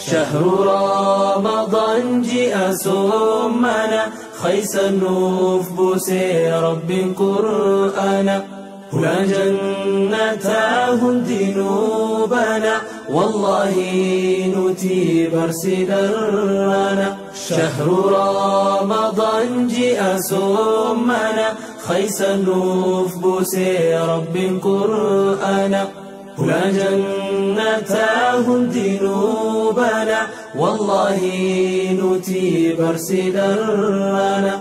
شهر رمضان جاء سمنا خيس النوف بوسي رب قرآنا هنا جنتاه دينوبنا والله نتي برسدرنا شهر رمضان جاء سمنا خيس النوف بوسي رب قرآنا هنا جنتاه دينوبنا والله نتي برسدرنا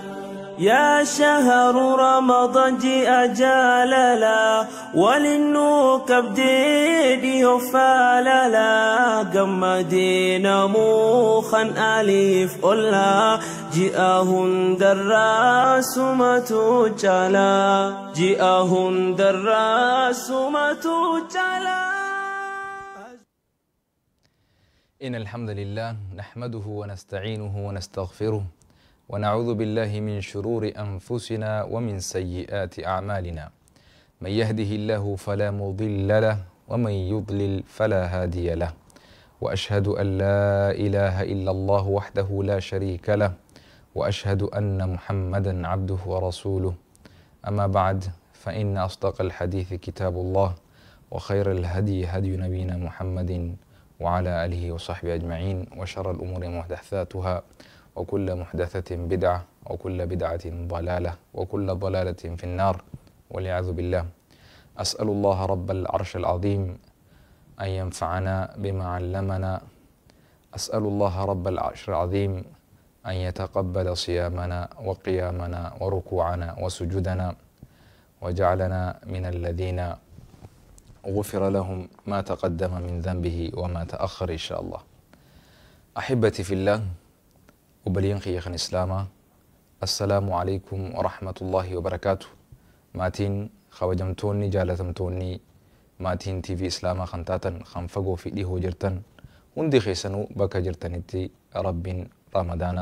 يا شهر رمضان جاء جلالا وللنوكب ديدي فاللا قمدينا موخا أليف أولا جاءهن دراس ما تجلا جاءهن دراس ما تجلا. إن الحمد لله نحمده ونستعينه ونستغفره ونعوذ بالله من شرور أنفسنا ومن سيئات أعمالنا، من يهده الله فلا مضل له ومن يضلل فلا هادي له، وأشهد أن لا إله إلا الله وحده لا شريك له، وأشهد أن محمدا عبده ورسوله. أما بعد، فإن أصدق الحديث كتاب الله، وخير الهدي هدي نبينا محمد وعلى آله وصحبه أجمعين، وشر الأمور محدثاتها، وكل محدثة بدعة، وكل بدعة ضلالة، وكل ضلالة في النار، والعياذ بالله. أسأل الله رب العرش العظيم أن ينفعنا بما علمنا، أسأل الله رب العرش العظيم أن يتقبل صيامنا وقيامنا وركوعنا وسجودنا، وجعلنا من الذين غفر لهم ما تقدم من ذنبه وما تأخر إن شاء الله. أحبتي في الله، وبلين خيخن إسلاما، السلام عليكم ورحمة الله وبركاته. ماتين خوجمتوني جالتمتوني ماتين تي في إسلاما خنتاتا خنفقو في ديهو جرتن هندي خيسنو بكا جرتنتي رب رمضان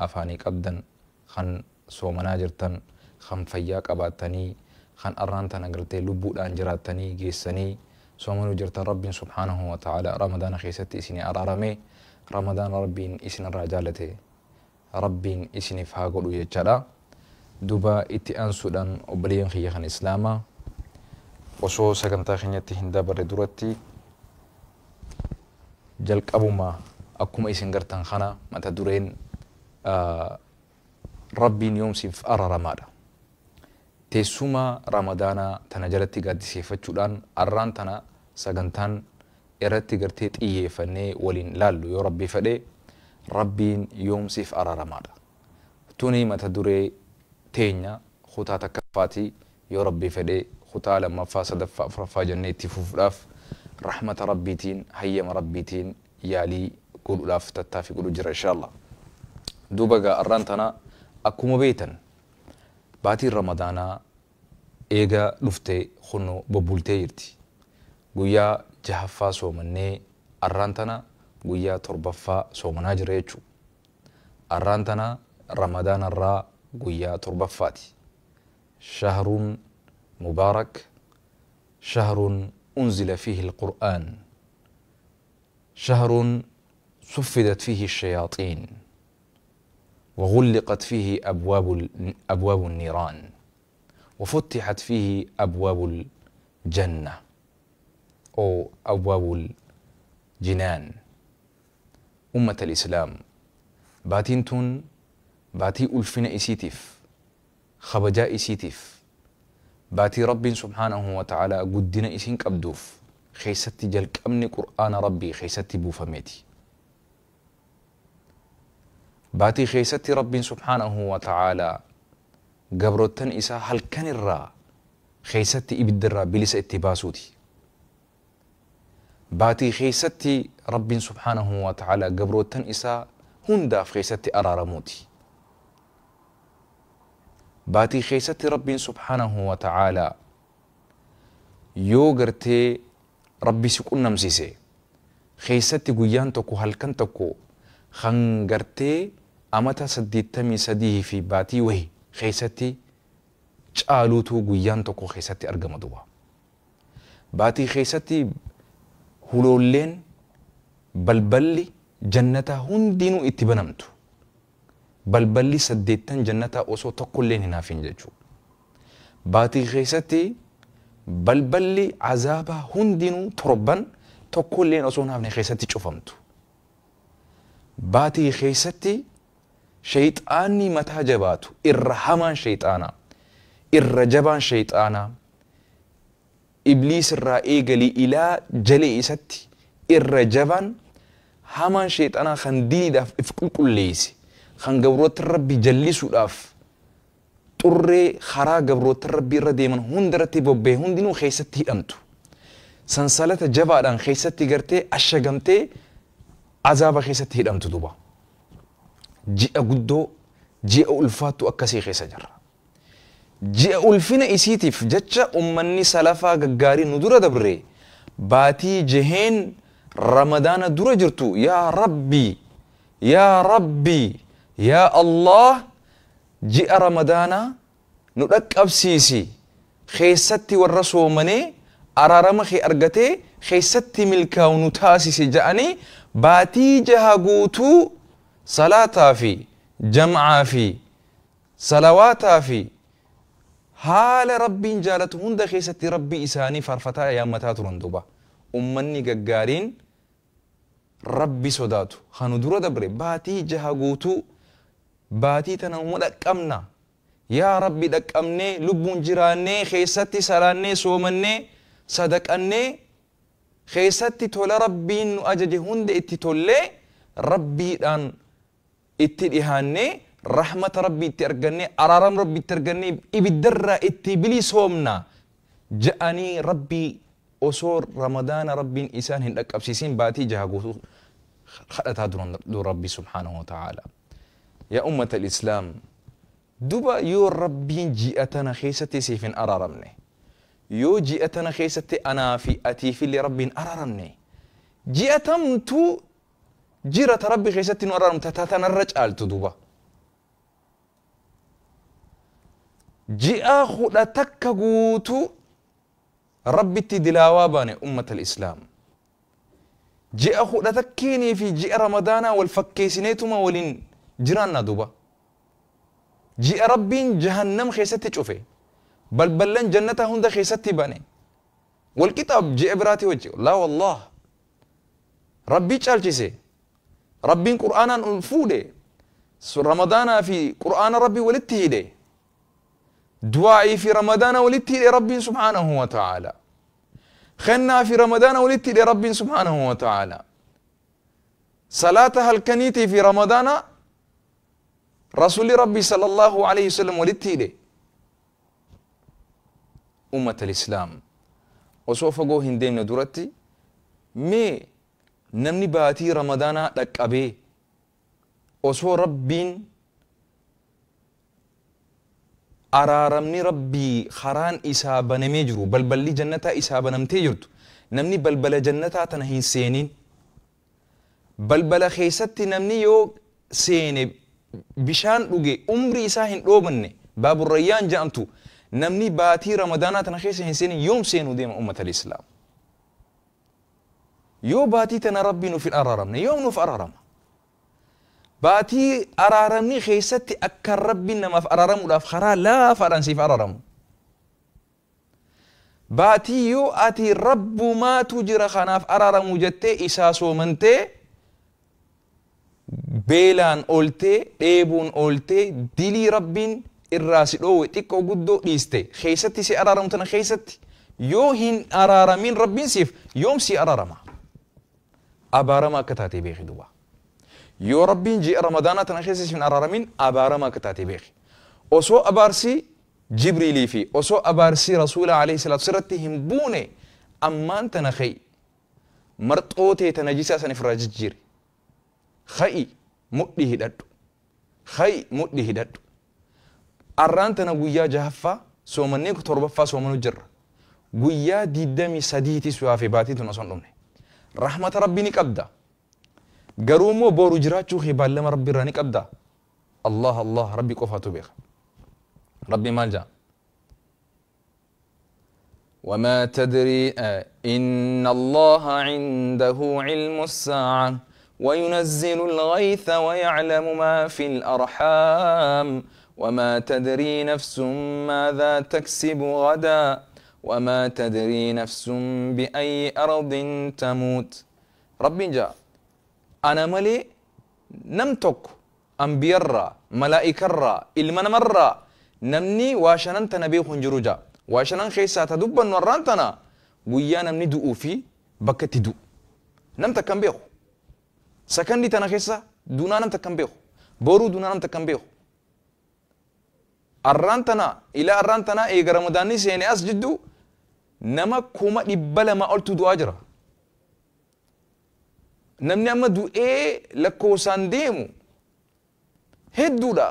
أفاني قبدا خن سومنا جرتن خن فياك أباتني خن أرانتنا قرتي لبو الأنجراتني جيسني سومنو جرتن رب سبحانه وتعالى رمضان خيستي إسني أرارمي رمضان رب إسن الرجالتي ربين إسني فاقولو يجرا دوبا إتي أنسودان أبليين خيخان إسلاما وصو سكنتا خينيتي هندا بردورتي جلق أبو ما أكما إسن غرتان خانا ما تدورين ربين يوم سيف أرى رمادا تيسوما رمضانا تنجلتي قد سيفتشودان أران تنا سكنتان إرتي غرتيت إيه فني ولين لالو يو ربي فدي ربين يوم سيف أرى رمادا توني ما تدوري تينيا خطا تكفاتي يا ربي فدي خطا لما فاسد فرفا جنتي فوفلاف رحمة ربيتين هيا ربيتين يالي قول لاف تتافي قول جرى إن شاء الله. دوبا أرانتنا أكوم بيتا باتي رمضانا إيجا لفتي خنو ببولتيرتي قويا جهفا سومني أرانتنا قويا تربفا سومنا جريتشو أرانتنا رمضان الرا قويا تربفاتي. شهر مبارك، شهر أنزل فيه القرآن، شهر صفدت فيه الشياطين وغلقت فيه أبواب النيران وفتحت فيه أبواب الجنة أو أبواب الجنان. أمة الإسلام باتينتون باتي ألفنا إسيتف خبجاء إسيتف باتي رب سبحانه وتعالى قدنا إسين كبدوف خيستي جلك أمني قرآن ربي خيستي بوفميتي باتي خيستي رب سبحانه وتعالى قبرتن إسا هل كان الرا خيستي إبدرا بلس اتباسوتي باتي خيستي رب سبحانه وتعالى قبرتن إسا هندا خيستي أرارموتي باتي خيستي رب سبحانه وتعالى يوغرتي ربي سكون نمسيسي خيستي قيان تكو هلكن تكو خنغرتي أمتا سديتمي سديه في باتي وهي خيستي چالوتو قيان تكو خيستي أرقمدوا باتي خيستي هلولين بلبلي jannataa hundinuu itti banamtu. Balballi 8 jannataa osoo tokkolleen hin hafin jechuudha. Baatii keessatti balballi azaabaa hundinuu 7 tokkolleen osoo hin hafne keessatti cufamtu. Baatii keessatti shayxaanni mataa jabaatu, irra hamaan shayxaanaa, irra jabaan shayxaanaa, ibliis irraa eegalii ilaa jalee isatti irra jabaan hamaan shayxaanaa kan diiniidhaaf if qulqulleesse, kan gabroota rabbi jallisuudhaaf xurree karaa gabroota rabbi irra deeman hundarratti bobba'e hundinuu keessatti hidhamtu. Sansalata jabaadhaan keessatti gartee ashagamtee azaaba keessatti hidhamtu duuba. Ji'a guddoo, ji'a ulfaattu akkasii keessa jirra. Ji'a ulfina isiitiif jecha ummanni salafaa gaggaarii nu dura dabre baatii jeheen ramadaana dura jirtu yaa Rabbi, yaa Rabbi, yaa Allah ji'a ramadaanaa nu dhaqqabsiisi, keessatti warra soomanee araarama kee argatee keessatti milkaa'u nu taasise jedhanii baatii jaha guutuu salaataa fi jam'aa fi salawaataa fi haala rabbiin jaalatu hunda keessatti rabbii isaanii faarfataa yaammataa turan duuba. Ummanni gaggaariin rabbi sodaatu kanu dura dabre baatii jaha guutuu baatii tana uma dhaqqabna yaa rabbi dhaqqabnee lubbuun jiraannee keessatti salaannee soomannee sadaqannee keessatti tola rabbiin nu ajaje hunda itti tollee rabbiidhaan itti dhihaannee rahmata rabbii itti argannee araaram rabbii itti argannee ibiddarraa itti bilisoomna ja'anii rabbii osoo ramadaana rabbiin isaan hin dhaqqabsiisin baatii jaha guutuu kadhataa duran rabbii subhaanahu wa ta'aala. Yaa ummata al-Islaam, duba yoo rabbiin ji'a tana keessatti siif hin araaramne, yoo ji'a tana keessatti anaa fi atiifillee rabbiin araaramne, ji'a tamtu jira ta rabbi keessatti nu araaramta ta tanarra caaltu duba. Ji'a 11 guutuu rabbitti dilaawaa baane ummata al-Islaam. Ji'a 11 fi ji'a ramadaanaa wal fakkeessineetuma waliin jiraanna duuba. Ji'a rabbiin jahannam keessatti cufe, balballan jannataa hunda keessatti bane, wal qixaab ji'a biraati wajji. Laa wallah, rabbii caalchise, rabbiin qur'aanaan ol fuudhe, ramadaanaa fi qur'aana rabbii walitti hidhe, du'aa'ii fi ramadaana walitti hidhe rabbiin subhaanahu wa ta'aala. Kennaa fi ramadaana walitti hidhe rabbiin subhaanahu wa ta'aala. Salaata halkaniitii fi ramadaana rasuulli rabbii sallallahu alayhi wasallam walitti hidhe. Ummata al-Islaam osoo fagoo hin deemne duratti mee namni baatii ramadaanaa dhaqqabee osoo rabbiin araaramni rabbii karaan isaa banamee jiru, balballi jannataa isaa banamtee jirtu, namni balbala jannataa tana hin seenin, balbala keessatti namni yoo seene bishaan dhuge umrii isaa hin dhoobanne, baaburrayyaan jedhamtu, namni baatii ramadaanaa tana keessa hin seenin yoom seenuu deema ummata al-Islaam? Yoo baatii tana rabbii nuuf hin araaramne yoom nuuf araarama? Baatii araaramni keessatti akka rabbiin namaaf araaramuudhaaf karaa laafaadhaan siif araaramu. Baatii yoo ati rabbumaatu jira kanaaf araaramu jettee isaa soomantee beelaan ooltee dheebuun ooltee dilii rabbiin irraa si dhoowwe xiqqoo guddoo dhiiste keessatti si araaramu tana keessatti yoo hin araaramin rabbiin siif yoom si araarama? Abaarama akka taatee beeki duuba. Yoo rabbiin ji'a ramadaanaa tana keessa si hin araaramin abaarama akka taatee beeki. Osoo abaarsi Jibriilii fi osoo abaarsi Rasuula alayhi salaatu sirratti hin buune ammaan tana kha'i marxoo tee tana jisaa san ifirraa jijjiiri. Kha'i mudhii hidhadhu. Kha'i mudhii hidhadhu. Arraan tana guyyaa 6ffaa soomannee 7ffaa soomanu jirra. Guyyaa 23 si hafe baatii tun osoo hin dhumne. Rahmata rabbii ni qabda. Garuu immoo boru jiraachuu kee baallama rabbii irraa ni qabda. Allah Allah rabbi qofaatu beeka. Rabbi maal jedha? وما تدري إن الله عنده علم الساعة وينزل الغيث ويعلم ما في الأرحام وما تدري نفس ماذا تكسب غدا وما تدري نفس بأي أرض تموت. ربي جاء أنا ملي نمتك أنبيرا ملائكرا إلمنمرا نمني واشنن تنبيه خنجرجا واشنن خيسا تدبا ورانتنا ويا نمني دؤو في بكتي دو نمتك كم بيخو سكندي تنخيسا دونا نمتك كم بيخو بورو دونا نمتك كم بيخو أرانتنا إلى أرانتنا إيجا رمضاني سيني أسجدو نما كوما إبلا ما قلت دو أجرا نمني أما دو إيه لكو سانديمو هدو دا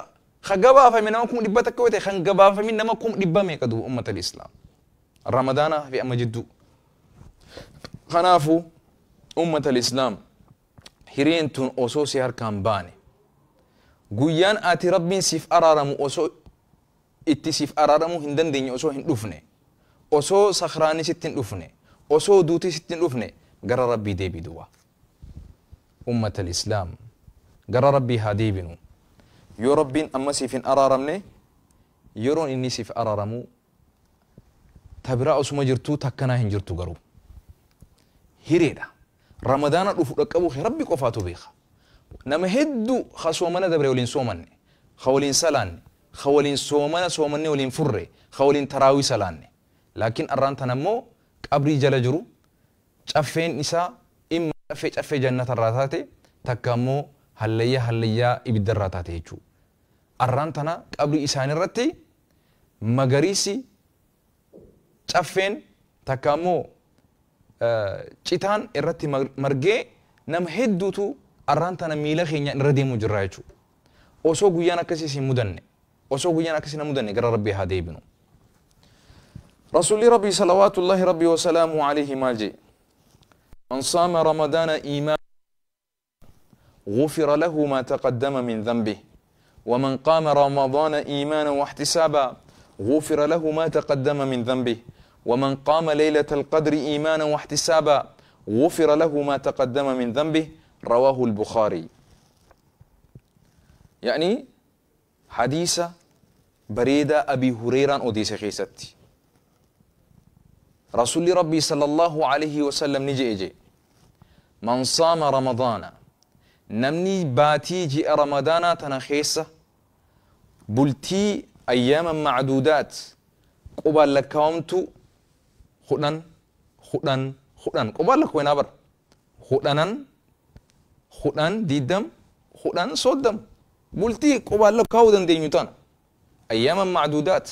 خجبا فمن نما كوم إبا تكويته خنجبا فمن نما كوم إبا ميكدو أمة الإسلام رمضان في أما جدو خنافو أمة الإسلام هيرين تون أوسو سيهر كامباني قيان آتي ربين سيف أرارمو أوسو itti siif araaramuu hin dandeenye osoo hin dhufne osoo sakhraanii sitti hin dhufne osoo duutii sitti hin dhufne gara rabbii deebii duwwa ummata alislaam gara rabbii haa deebinu yoo rabbiin amma siif hin araaramne yeroon inni siif araaramu ta biraa osuma jirtuu takkanaa hin jirtu garuu hireedha ramadaana dhufu dhaqqabuu kee rabbi qofaatu beeka nama hedduu ka soomana dabre waliin soomanne ka waliin salaanne خولين سومنا سومني ولين فرّي خولين تراوي سلاني لكن أران تنمو قبري جل جرو شافين نساء إما شافي جنة الراتاتي تكامو هليا هليا إبد الراتاتي جو أران تنا قبري إسان الرتي مغريسي شافين تكامو شيطان الرتي مرجع نم هدوتو أران تنا ميلا خينيا ردي مجرّايچو أوسو غيانا كسي سيمودني osoo guyyaan akkasii na mudanne gara rabbii haa deebinu. Rasuulli rabbii salawaatullahi rabbii wasalaamu alayhi maal jee من صام رمضان إيمانا غفر له ما تقدم من ذنبه ومن قام رمضان إيمانا واحتسابا غفر له ما تقدم من ذنبه ومن قام ليلة القدر إيمانا واحتسابا غفر له ما تقدم من ذنبه رواه البخاري. يعني حديث بريدة أبي هريرة أوديس خيستي رسول ربي صلى الله عليه وسلم نجي إجي من صام رمضان نمني باتي جي رمضان تنخيسة بلتي أياما معدودات قبل لكومتو خدن خدن خدن قبل لك وين أبر خدنن خدن ديدم خدن صدم بلتي قبل لك كودن دينيوتان أياما معدودات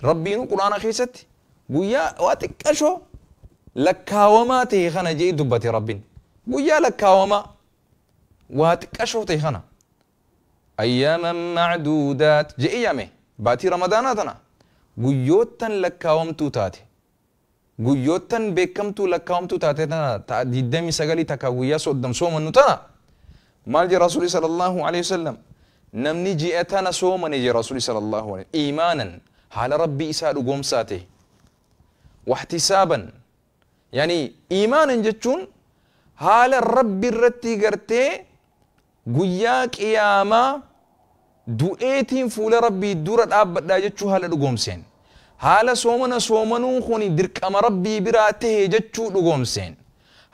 ربي القرآن خيستي قويا واتكشو لكاوما تيخنا جي دبتي ربين قويا لكاوما واتكشو تيخنا أياما معدودات جي أيامي باتي رمضاناتنا قويوتن لكاومتو تاتي قويوتن بكمتو لكاومتو تاتي تنا ديدمي سغالي تكا قويا سودم سومن نتنا مال جي رسولي صلى الله عليه وسلم نمني جئتنا سومن جي رسولي صلى الله عليه وسلم إيمانا على ربي إساد قوم ساته واحتسابا يعني إيمانا جتشون حال الرب الرتي قرتي قياك إياما دوئتين فول ربي دورة أبدا جتشو حال قوم سين حال سومنا سومنون خوني درك أما ربي براته جتشو قوم سين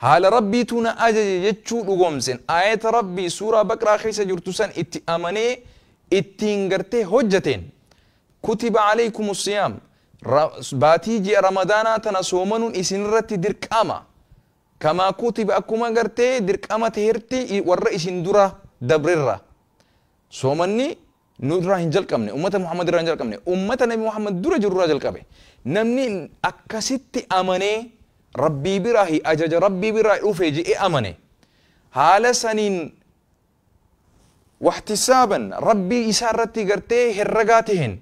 حال ربي تونا أجج جتشو قوم سين آية ربي سورة بقرة خيسة جرتوسان اتي أماني اتين قرتي هجتين كتب عليكم الصيام باتي جي رمضان تنا سومنون إسنرتي درك أما كما كتب أكما قرتي درك أما تهرتي والرئيس درة دبررة سومني نورا هنجل كمني أمة محمد رانجل كمني أمة نبي محمد درة جرة جل كبه نمني أكستي أماني ربي براهي أجج ربي براهي أوفيجي إيه أماني حال سنين واحتسابا ربي إسارتي قرتي هرقاتهن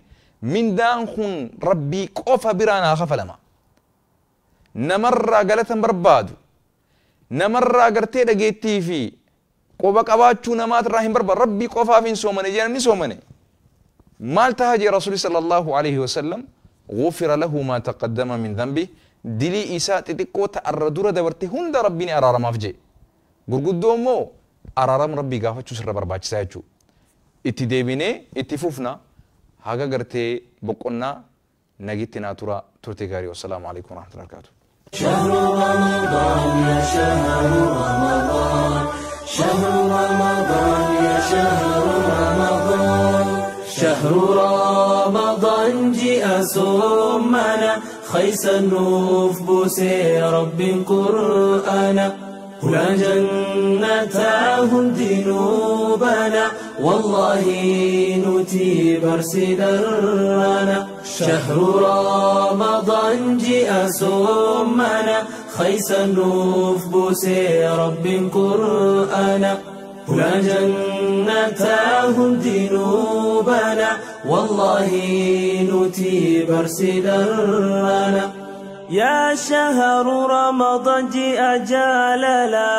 من دان خون ربي قوفا برانا خفلما نمر قالتن بربادو نمر قرتي دقيتي في قوبا قباتشو نمات راهن بربا ربي قوفا فين سومني جانني سومني مال تهجي رسول صلى الله عليه وسلم غفر له ما تقدم من ذنبه دلي إساء تتكو تأردور دورتي هند ربيني أرار مافجي قرقدو مو Araarama Rabbii gaafachuu sirra barbaachisaa jechuudha. Itti deebinee itti fufna haga gartee boqonnaa nagitti naa tura turte gaarii. Wassalaamu alaikum warahmatullahi wabarakatuh. شهر رمضان يا شهر رمضان، شهر رمضان يا شهر رمضان، شهر رمضان جاء سمنا خيس النوف بوسي رب قرآنا هنا جنتاه ذنوبنا والله نتي برسدرنا. شهر رمضان جاء سمنا خيس النوف بوسي رب قرآنا هنا جنتاه ذنوبنا والله نتي برسدرنا. يا شهر رمضان جاء جلالا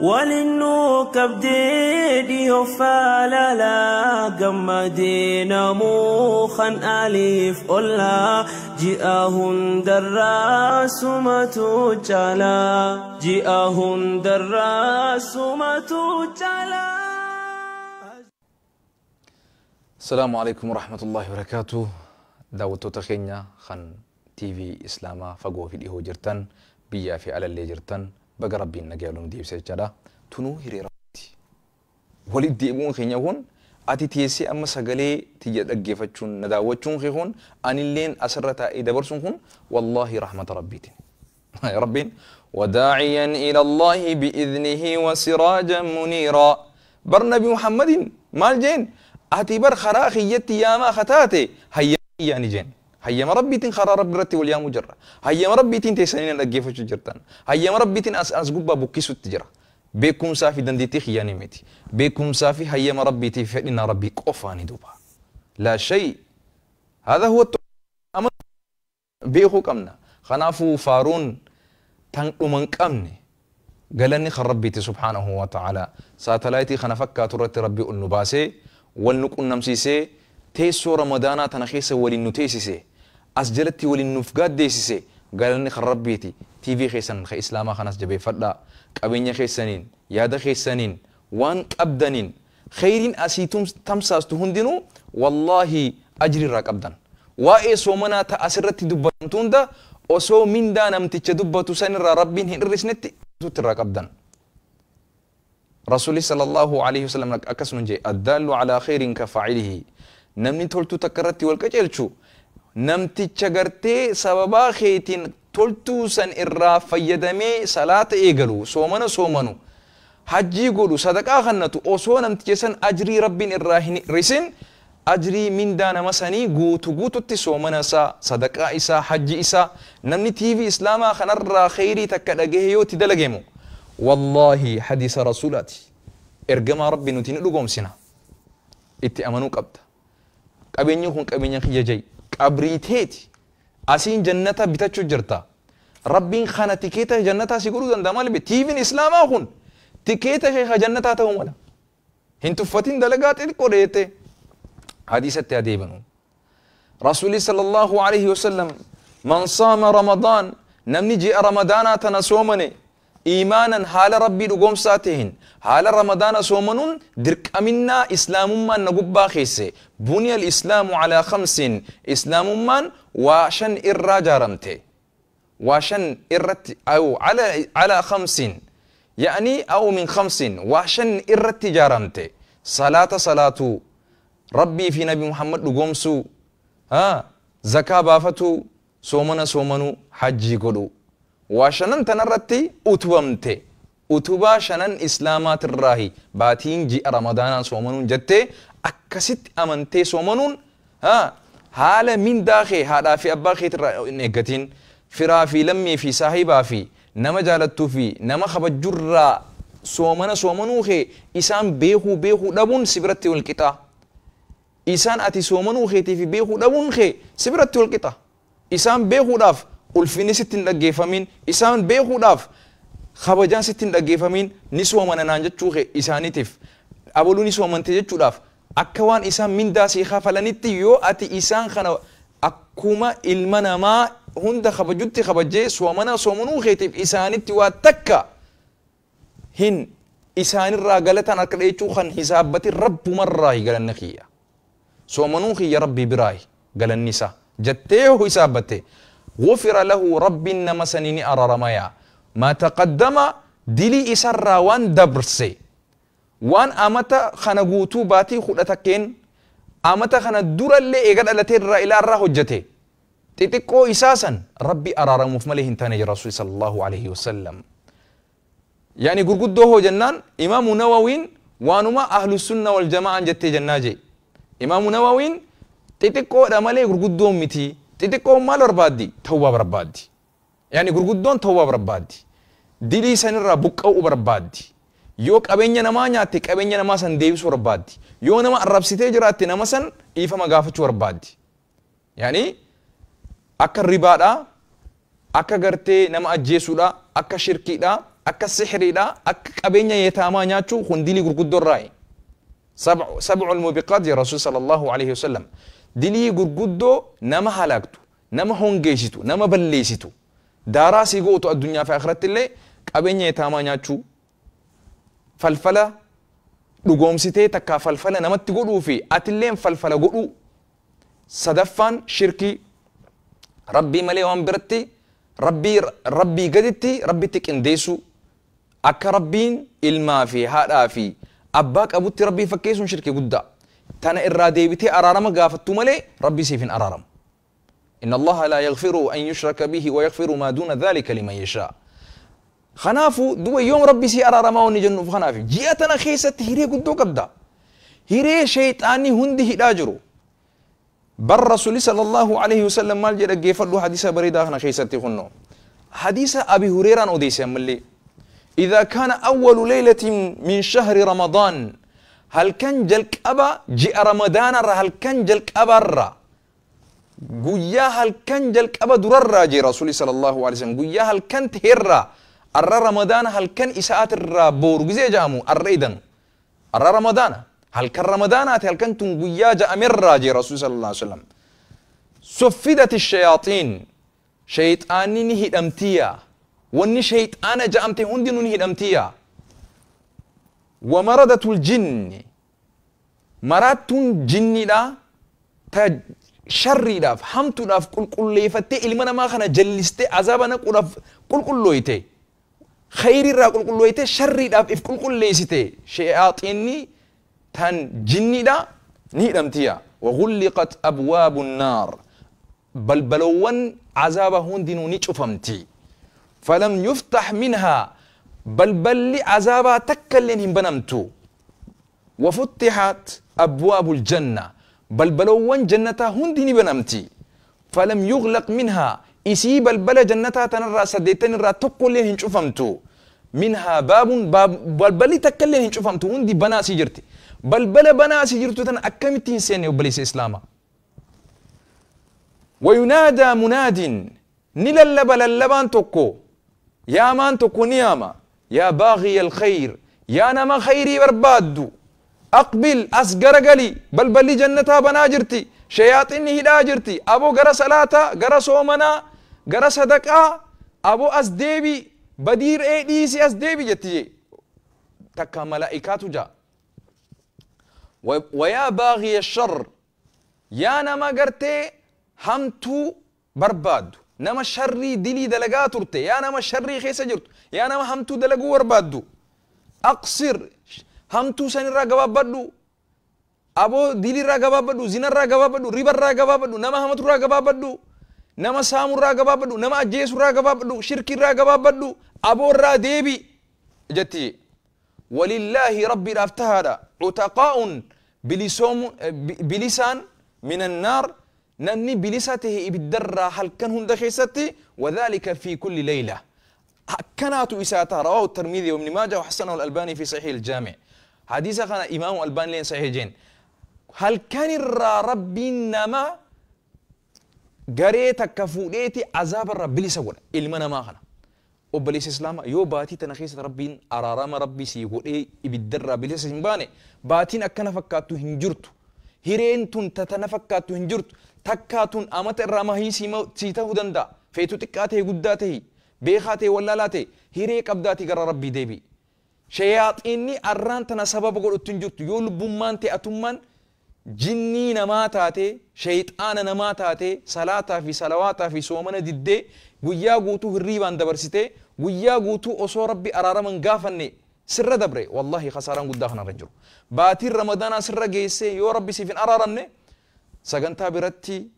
وللنوكب ديدي فاللا قمدينا موخا أليف أولا جاءهن دراس ما تجلا جاءهن دراس ما تجلا. السلام عليكم ورحمة الله وبركاته. دعوة خينيا خن TV Islaamaa fagoo fi dhihoo jirtan, biyyaa fi alallee jirtan, baga Rabbiin nagaa nu deebisee jechaadha. Tunuu hiriiraatti. Walitti deebi'uun keenya kun ati teessee amma sagalee tiyya dhaggeeffachuun na daawwachuun kee kun anilleen asirra taa'ee dabarsuun kun wallaahi rahmata Rabbiitiin. Rabbiin wadaaciyan ila Allaahi bi'idnihi wa siraajan muniiraa. Bar Nabi Muhammadin maal jeen ati bar karaa kiyyatti yaamaa kataate hayyaa ni jeen. هيا ربيتين خرا ربي رتي واليوم جرة هيا ربيتين تسنين الجيفة جرتان هيا ربيتين أس أس جوبا بوكيسو التجرة بيكم سافي دندتي خياني متي بيكم سافي هيا ربيتي فإن ربي قفاني دوبا لا شيء. هذا هو التأمل بيخو كمنا خنافو فارون تنقو من كمني قالني خربيتي سبحانه وتعالى ساتلايتي خنفكا ترتي ربي النباسي والنكون نمسيسي تيسو رمضانا تنخيسي ولنتيسيسي أسجلتي ولنفقات ديسيسي قالني خربيتي تي في خيسن خي إسلاما خناس جبي فدا قبينيا خيسنين يادا خيسنين وان قبدنين خيرين أسيتم تمساس تهندنو والله أجري راك أبدن وإيه سومنا تأسرتي دبتون دا أسو من دا نمتج دبتو سنر ربين هنرسنتي تراك أبدن. رسول صلى الله عليه وسلم أكسنجي الدال على خير كفاعله نمني تولتو تكرتي والكجلشو نمتي تشغرتي سببا خيتين تولتو سن إرا فيدمي صلاة إيغلو سومنو سومنو حجي قولو صدقا خنتو أوسو نمتي سن أجري ربين إرا رسين أجري من دانا مساني قوتو قوتو تي سومنا سا صدقا إسا حجي إسا نمني تيفي إسلاما خنر خيري تكالأجيه تدلقيمو والله حديث رسولاتي إرجما ربي نتين لقوم سنة إتي أمنو قبض qabeenyi kun qabeenya kiyya jai qabriiteeti asiin jannata bitachuu jirta rabbiin kana tikeeta jannataa si godhuu danda'a maal be tiiviin islaamaa kun tikeeta sheekha jannataa ta'uu mala hin tuffatin dalagaa xixiqqoo dheete hadiisatti adeemanu rasuuli sallallahu alaihi wasallam man saama ramadaan namni ji'a ramadaanaa tana soomane إيمانا حال ربي رقوم ساتهن حال رمضان صومنون درك أمنا إسلام من نقبا خيسي بني الإسلام على خمس إسلام من وشن إرى وشن إرت أو على خمس يعني أو من خمس وشن إرت جارمته صلاة صلاة ربي في نبي محمد رقوم سو ها زكاة بافتو صومنا صومنو حجي قدو وشنن تنرتي أتوامتي أتوبا شنن إسلامات الراهي باتين جي رمضان صومنون جتة أكست أمنتي صومنون ها حال من داخل هذا في أبا خير نجتين فرا في لمي في صاحبا في نما جالتو في نما خب جرا صومنا صومنو خي إسان بيهو بيهو دبون سبرتي والكتا إسان أتي صومنو خي في بيهو دبون خي سبرتي والكتا إسان بيهو داف ulfinni sitti hin dhaggeeffamin isaan beekuudhaaf kabajaan sitti hin dhaggeeffamin ni soomana naan jechuu isaaniitiif abaluu ni soomante jechuudhaaf akka waan isaan mindaa sii kafalanitti yoo ati isaan kana akkuma ilma namaa hunda kabajutti kabajee soomana soomanuu keetiif isaanitti waa takka hin Isaanirraa galataan harka dheechuu kan hisaabbati rabbumarraa galanni kiyya. Soomanuun kiyya rabbii biraa galanni isaa. Jettee yoo hisaabbatte غفر له رب nama sanii ni araaramaya. ما تقدم dilii isarraa waan dabrse waan amata kana guutuu baatii 11 amata kana durallee eega dhalatee irraa ilaarraa hojjete xixiqqoo isaa san rabbi araaramuuf malee hin taane jira rasuuli sallallahu alaihi wasallam. Yani gurguddoo hoo jennaan imaamu Nawawiin waanuma ahlu sunna wal jamaa'an jettee jennaa jee. Imaamu Nawawiin xixiqqoodha malee gurguddoon miti. Xixiqqoon maal barbaaddi? Tawbaa barbaaddi. Yani gurguddoon tawbaa barbaaddi. Dilii sanirraa buqqa'uu barbaaddi. Yoo qabeenya namaa nyaatte qabeenya namaa san deebisuu barbaaddi. Yoo nama arrabsitee jiraatte nama san dhiifama gaafachuu barbaaddi. Yani akka ribaadhaa, akka gartee nama ajjeesuudhaa, akka shirkiidhaa, akka sihriidhaa, akka qabeenya yetaamaa nyaachuu kun dilii gurguddoorraayi. Sab'ul mubiqaat jedha Rasuul sallallahu alaihi wasallam. Dilii gurguddoo nama halaaktu, nama hongeessitu, nama balleessitu, daaraa sii gootu addunyaa fi akhiratti illee qabeenya yetaamaa nyaachuu, falfala dhugoomsitee takkaa falfala namatti godhuu fi atilleen falfala godhuu. Sadaffaan shirkii, rabbii malee waan biratti rabbii gaditti rabbitti qindeessuu, akka rabbiin ilmaa fi haadhaa fi abbaa qabutti rabbii fakkeessuun shirkii guddaa. Tana irraa deebitee araarama gaafattu malee rabbii siif hin araaramu. إن الله لا يغفر أن يشرك به ويغفر ما دون ذلك لمن يشاء. خنافو دو يوم ربي سي أرارما ونجنو خنافي جياتنا خيسة هيري قدو قبدا هيري شيطاني هندي هداجرو بر رسول صلى الله عليه وسلم مال جدا جيفر حديثة بريدة خنا خيسة خنو حديثة أبي هريرة أوديسة ملي إذا كان أول ليلة من شهر رمضان هل كان جلك أبا جاء رمضان هل كان جلك أبا الرّ guyyaa halkan jalqaba durarraa jee rasuuli sallallahu alaihi wasallam guyyaa halkan teherraa arra ramadaana halkan isaatirraa booru gizee ja'amu arra idanu arra ramadaana halkan ramadaanaati halkan tun guyyaa ja'amerraa jee rasuuli sallallahu alaihi wasallam. Suffidat shayaaxiin shayxaanni ni hidhamtiya wanni shayxaana ja'amte hundinuu ni hidhamtiya. Wamaradatul jinni maraattuun jinniidha ta sharriidhaaf hamtuudhaaf qulqulleeffattee ilma namaa kana jallistee azaaba naquudhaaf qulqullooyte khayriirraa qulqullooyte sharriidhaaf if qulqulleessite shayaaxiinni tan jinniidha ni hidhamtiya. Waghulliqat abwaabu nnaar balbalowwan azaaba hundinuu ni cufamti. Falam yuftax minhaa balballi azaabaa takka illeen hin banamtu. Wafuttixat abwaabu aljanna balbalowwan jannataa hundi ni banamti. Falam yughlaq minhaa isii balbala jannataa tanarraa 8 irraa tokkolleen hin cufamtu. Minhaa baabun balballi takkalleen hin cufamtu hundi banaa sii jirti. Balbala banaa sii jirtu tana akkamitti hin seenne obboleessa islaamaa. وينادى مناد نللب للبان tokko yaamaan tokko ni yaama يا باغي الخير yaa nama khayrii barbaaddu أقبل as garagali balballi jannataa banaa jirti shayaaxinni hidhaa jirti aboo gara salaataa gara soomanaa gara sadaqaa aboo as deebi badii re'ee dhiisi as deebi jetti jee takka malaa'ikaatu jaa. ويا باغي الشر yaa nama gartee hamtuu barbaaddu nama sharrii dilii dalagaa turte yaa nama sharrii keessa jirtu yaa nama hamtuu dalaguu barbaaddu أقصر hamtuu sanirraa gabaabbadhu aboo diliirraa gabaabbadhu zinarraa gabaabbadhu ribarraa gabaabbadhu nama hamaturraa gabaabbadhu nama saamurraa gabaabbadhu nama ajjeesurraa gabaabbadhu shirkirraa gabaabbadhu aboorraa deebi jetti. ولله ربي الأفتهادا عتقاء bilisaan من النار namni bilisa tahe ibiddarraa halkan hunda keessatti وذلك في كل ليلة akkanaatu isaata. رواه الترمذي وابن ماجه وحسنه الألباني في صحيح الجامع. حديث كان إمام الألباني لين صحيح جين halkan irraa rabbiin nama garee takka fuudheeti azaaba bilisa godha ilma namaa kana. Obboleessa islaamaa yoo baatii tana keessa rabbiin araarama rabbii sii godhee ibiddarraa bilisa hin baane baatiin akkana fakkaattu hin jirtu. Hireen tun tana fakkaattu hin jirtu. Takkaa tun amata irraa mahii sii ta'uu danda'a. Feetu xiqqaa ta'e guddaa ta'e beekaa ta'e wallaalaa ta'e hiree qabdaatii gara rabbii deebi'i. Shayaaxiinni arraan tana sababa godhutti hin jirtu. Yoo lubbummaan ta'e atummaan jinnii namaa taate, shayxaana namaa taate, salaataa fi salawaataa fi soomana diddee guyyaa guutuu hirriibaan dabarsitee guyyaa guutuu osoo rabbi araaraman gaafanne sirra dabre, wallahi khasaaraan guddaa kanarra jiru. Baatiin ramadaanaa sirra geessee yoo rabbi siif hin araaramne sagantaa biratti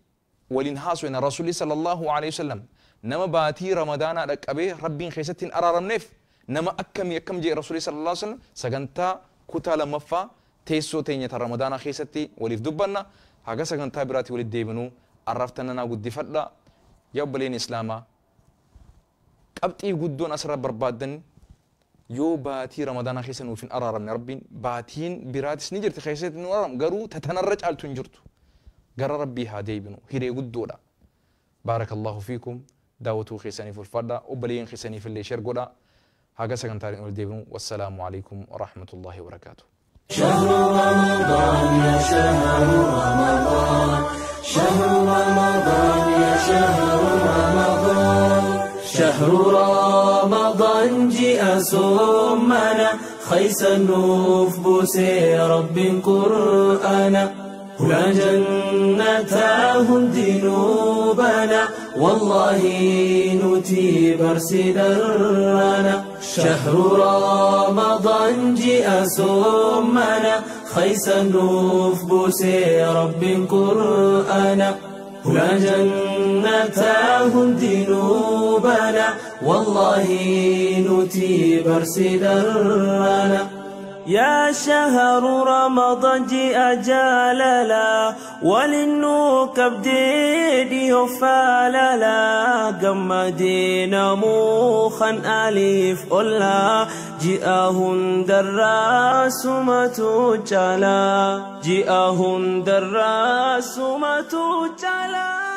waliin haasofna. Rasuulli sallallahu alaihi wasallam nama baatii ramadaanaa dhaqqabee rabbiin keessatti hin araaramneef nama akkamii akkam jee Rasuulli sallallahu alaihi wasallam sagantaa kutaa lammaffaa teessoo teenya ta ramadaanaa keessatti waliif dubbanna. Haga sagantaa biraatti walitti deebinuu arraftananaa guddifadha. Yaa obboleen islaamaa, qabxii guddoon asirra barbaaddan yoo baatii ramadaanaa keessa nuuf hin araaramne rabbiin baatiin biraatis ni jirti keessatti nu araaramu, garuu tatanarra caaltu hin jirtu. Gara rabbii haa deebinu, hiree guddoodha. Baarakallahu fiikum. Daawwatuu keessaniif ulfaadha, obboleeyyan keessaniif illee share godha. Haga sagantaaleen ol deebinu, wassalaamu alaikum warahmatullahi wabarakaatuh. شهر رمضان يا شهر رمضان، شهر رمضان يا شهر رمضان، شهر رمضان جاء سمنا خيس النوف بوسي رب قرآنا هنا جنتاهم دينوبنا والله نتي برسدرنا. شهر رمضان جاء سمنا خيس النوف بوسي رب قرآنا هنا جنتاهم دينوبنا والله نتي برسدرنا. يا شهر رمضان جاء جلالا وللنوكب ديدي فاللا قمدين موخا أليف أولا جاءهن دراس ما تجلا جاءهن دراس ما تجلا.